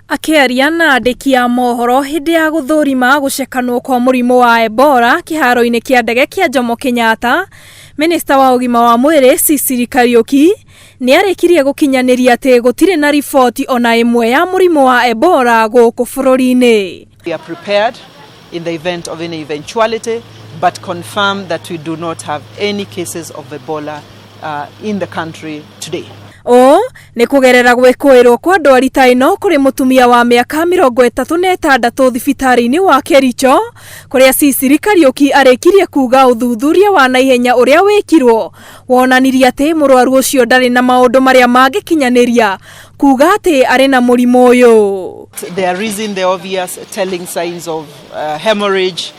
Akĩaria na andĩki a mohoro hĩndĩ ya gũthũrima gũcekanwo kwa mũrimũ wa Ebola kĩharo-inĩ kĩa ndege kĩa Jomo Kenyatta, Minista wa ũgima wa mwĩrĩ Sicily Kariũki nĩ arĩkirie gũkinyanĩria atĩ gũtirĩ na riboti ona ĩmwe ya mũrimũ wa Ebola gũkũ bũrũri-inĩ. We are prepared in the event of any eventuality, but confirm that we do not have any cases of Ebola in the country today. Ũũ nĩ kũgerera gwĩkũĩrwo kwa ndwari ta ĩno kũrĩ mũtumia wa mĩaka 36 thibitarĩ-inĩ wa Kericho, kũrĩa Sicily Kariũki arĩkirie kuga ũthuthuria wa naihenya ũrĩa wĩkirwo wonanirie atĩ mũrwaru ũcio ndarĩ na maũndũ marĩa mangĩkinyanĩria kuga atĩ arĩ na mũrimũ ũyũ. There is in the obvious telling signs of hemorrhage,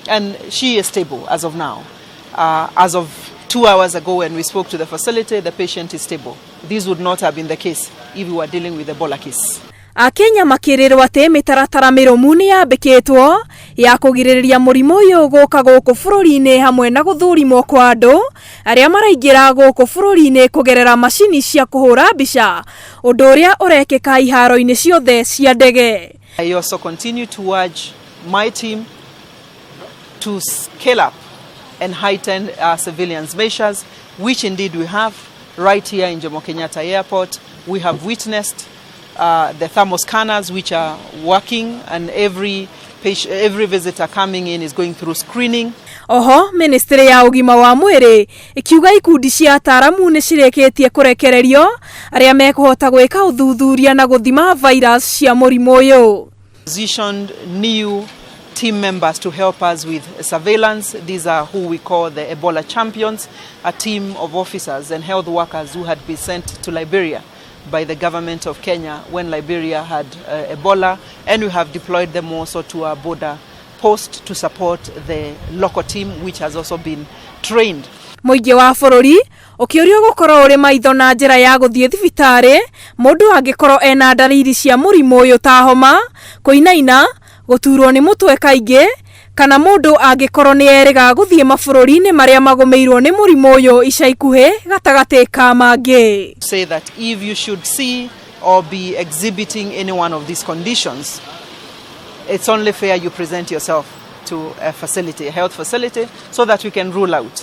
and she is stable as of now. As of 2 hours ago when we spoke to the facility, the patient is stable. This would not have been the case if we were dealing with Ebola case. Akenya makĩrĩrwo atĩ mĩtaratara mĩrũmu nĩ yambĩkĩtwo ya kũgirĩrĩria mũrimũ ũyũ gũka gũkũ bũrũri-inĩ, hamwe na gũthũrimwo kwa andũ arĩa maraingĩra gũkũ bũrũri-inĩ kũgerera macini cia kũhũra mbica, ũndũ ũrĩa ũrekĩka iharo-inĩ ciothe cia ndege. I also continue to urge my team to scale up and heighten our surveillance measures, which indeed we have right here in Jomo Kenyatta Airport. We have witnessed the thermal scanners which are working, and every patient, every visitor coming in is going through screening. Oho ministry ya ũgima wa mwĩrĩ ĩkiuga ikundi cia ataaramu nĩ cirĩkĩtie kũrekererio arĩa mekũhota gwĩka ũthuthuria na gũthima virus cia mũrimũ ũyũ. Positioned new team members to help us with surveillance. These are who we call the Ebola champions, a team of officers and health workers who had been sent to Liberia by the government of Kenya when Liberia had Ebola, and we have deployed them also to our border post to support the local team, which has also been trained. Mũingĩ wa bũrũri ũkĩũrio gũkorwo ũrĩ maitho na njĩra ya gũthiĩ thibitarĩ mũndũ angĩkorwo ena ndariri cia mũrimũ ũyũ ta homa, kũinaina, gũturwo nĩ mũtwe kaingĩ, kana mũndũ angĩkorwo nĩ erĩga gũthiĩ mabũrũri-inĩ marĩa magũmĩirwo nĩ mũrimũ ũyũ ica ikuhĩ, gatagatĩ ka mangĩ. Say that if you should see or be exhibiting any one of these conditions, it's only fair you present yourself to a facility, a health facility, so that we can rule out.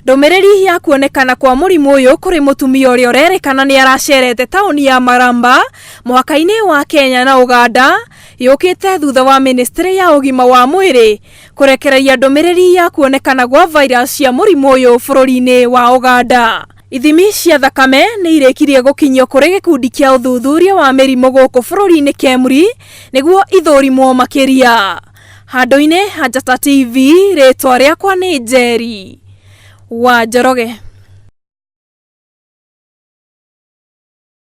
Ndũmĩrĩri ya kuonekana kwa mũrimũ ũyũ kũrĩ mũtumia ũrĩa ũrerĩkana nĩ aracerete taũni ya Maramba mũhaka-inĩ wa Kenya na Uganda yũkĩte thutha wa ministry ya ũgima wa mwĩrĩ kũrekereria ndũmĩrĩri ya kuonekana gwa virus cia mũrimũ ũyũ bũrũri-inĩ wa Uganda. Ithimi cia thakame nĩ irĩkirie gũkinyio kũrĩ gĩkundi kĩa ũthuthuria wa mĩrimũ gũkũ bũrũri-inĩ KEMRI nĩguo ithũrimwo makĩria. Handũ-inĩ ha Njata TV, rĩtwa rĩakwa nĩ Njeri wa Njoroge.